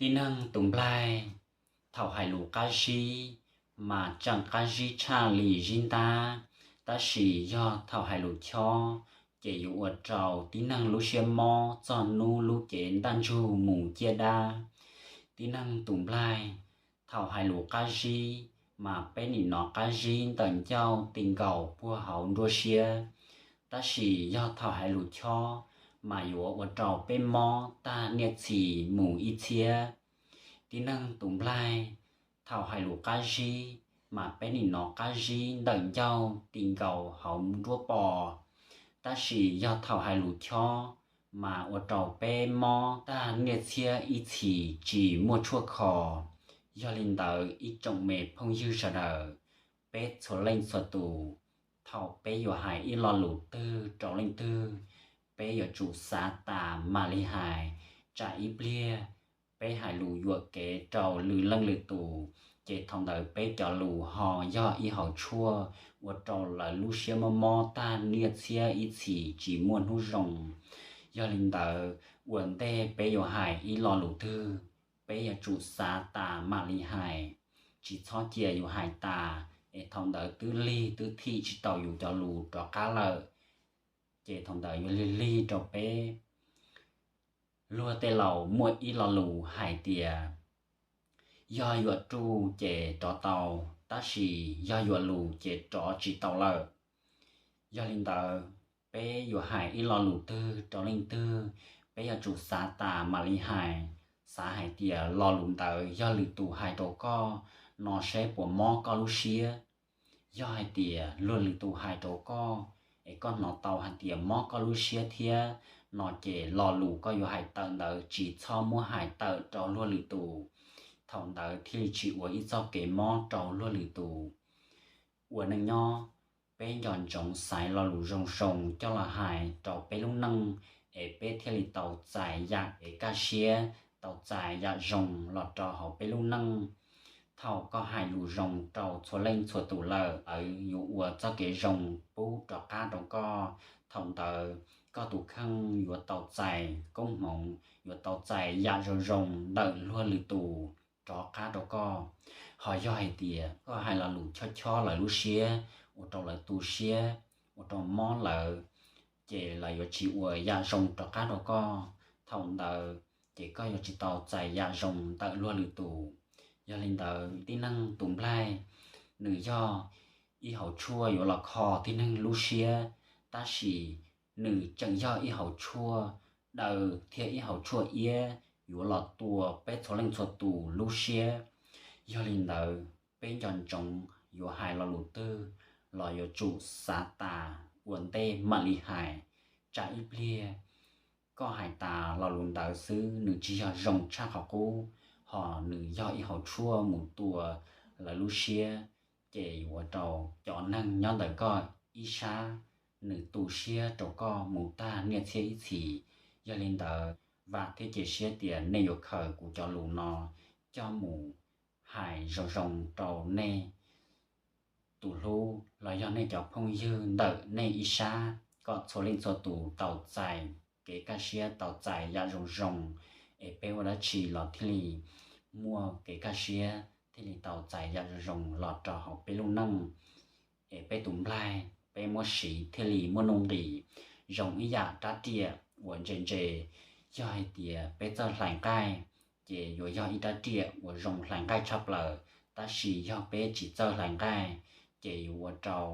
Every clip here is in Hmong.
Tib neeg tus nplaig, thaum hais lus qab zib mas tseem qab zib tshaj li zib ntab, tab sis yog thaum hais lus chob ces yuav ua rau tib neeg lub siab mob txog hnub lub cev ntaj ntsug mus ciaj dab. Tib neeg tus nplaig, thaum hais lus qab zib mas peb nim no qab zib ntawm ncauj ti nkaus puag hauv nruab siab, tab sis yog thaum hais lus chob mas yuav ua rau peb mob tag niaj txhis mus ib txhiab. Tib neeg tus nplaig, thaum hais lus qab zib mas peb nim no qab zib ntawm ncauj ti nkaus hauv nruab pos, tab sis yog thaum hais lus chob mas ua rau peb mob tag niaj txhiab ib txhis tsis muaj tshuaj kho. Yog li ntawd ib tsoom me phooj ywg sawv daws, peb txhua leej txhua tus, thaum peb yuav hais ib lo lus twg rau leej twg, peb yuav tsum xav tas mam li hais, tsam ib pliag peb hais lus yuam kev rau lwm leej lwm tus, ces thaum ntawd peb cov lus ho yog ib hauv tshuaj ua rau lawv lub siab mob mob tag niaj txhiab ib txhis tsis muaj hnub zoo. Yog li ntawd ua ntej peb yuav hais ib lo lus twg, peb yuav tsum xav tas mam li hais, tsis txhob cia yus hais tas es thaum ntawd twb lig twb thim tsis tau yus cov lus rov qab lawm, ces thaum ntawd yuav lig lig rau peb. Luag tej laus muaj ib lo lus hais tias, yog yuam ruj ces rov tau, tab sis yog yuam lus ces rov tsis tau lawm. Yog li ntawd, peb yuav hais ib lo lus twg rau leej twg, peb yuav tsum xav tas mam li hais, xav hais tias lo lus ntawd yog lwm tus hais rau koj no seb puas mob koj lub siab. Yog hais tias luag lwm tus hais rau koj, es koj hnov tau hais tias mob koj lub siab thiab no ces lo lus koj yuav hais tawm ntawd tsis txhob muab hais tawm rau luag lwm tus, thaum ntawd thiaj li tsis ua ib txoj kev mob rau luag lwm tus. Ua neej nyob, peb nco ntsoov xaiv lo lus zoo zoo coj los hais rau peb lub neej, es peb thiaj li tau txais yam kev kaj siab, tau txais yam zoo los rau hauv peb lub neej. Thaum koj hais lus zoo rau txhua leej txhua tus lawm, lawv yuav ua txoj kev zoo pub rov qab rau koj. Thaum ntawd koj tus kheej yuav tau txais koob hmoov, yuav tau txais yam zoo zoo ntawm luag lwm tus rov qab rau koj. Ho yog hais tias koj hais lo lus chob chob lawv lub siab, ua rau lawv tu siab, ua rau mob lawv, ces lawv yuav tsis ua yam zoo rov qab rau koj. Thaum ntawd ces koj yuav tsis tau txais yam zoo ntawm luag lwm tus. Yog li ntawd tib neeg tus nplaig, nws yog ib hauv tshuaj yuav los kho tib neeg lub siab, tab sis nws tseem yog ib hauv tshuaj daw thiab ib hauv tshuaj iab yuav los tua peb txhua leej txhua tus lub siab. Yog li ntawd peb nco ntsoov yuav hais lo lus twg los yuav tsum xav tas ua ntej mam li hais, tsam ib pliag koj hais tas lo lus ntawd xwb nws tsis yog zoo tshaj qhov qub, ho nws yog ib hauv tshuaj mus tua lawv lub siab, ces yuav ua rau cov neeg nyob ntawm koj ib sab nws tu siab rau koj mus tag niaj txhiab ib txhis. Yog li ntawd vam thiab cia siab tias nej yuav khaws kuv cov lus no coj mus hais zoo zoo rau nej tus hlub los yog nej cov phooj ywg ntawm nej ib sab, kom txhua leej txhua tus tau txais kev kaj siab, tau txais yam zoo zoo, es peb ua dab tsi los thiaj li muaj kev kaj siab, thiaj li tau txais yam zoo zoo los rau hauv peb lub neej. Es peb tus nplaig peb muab siv thiaj li muaj nuj nqis, zoo ib yam rab riam uas ntse ntse. Yog hais tias peb txawj hlais nqaij, ces yuav yog ib rab riam uas zoo hlais nqaij tshaj plaws, tab sis yog peb tsis txawj hlais nqaij, ces yuav ua rau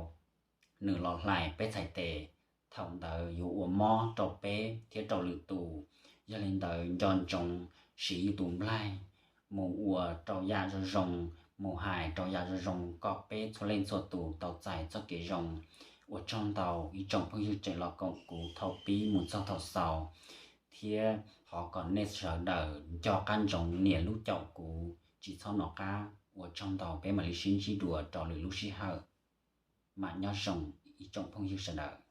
nws los hlais peb txhais tes, thaum ntawd yuav ua mob rau peb thiab rau lwm tus. Yog li ntawd nco ntsoov siv yus tus nplaig mus ua rau yam zoo zoo, mus hais rau yam zoo zoo kom peb txhua leej txhua tus tau txais txoj kev zoo. Ua tsaug ntau ib tsoom phooj ywg tseem los koom kuv thaum pib mus txog thaum xaus, thiab thov kom nej sawv daws nco qab ntsoov nias lub caum kuv tsis txhob nov qab. Ua tsaug ntau, peb mam li sib ntsib dua rau lwm lub sij hawm. Mam nyob zoo ib tsoom phooj ywg sawv daws.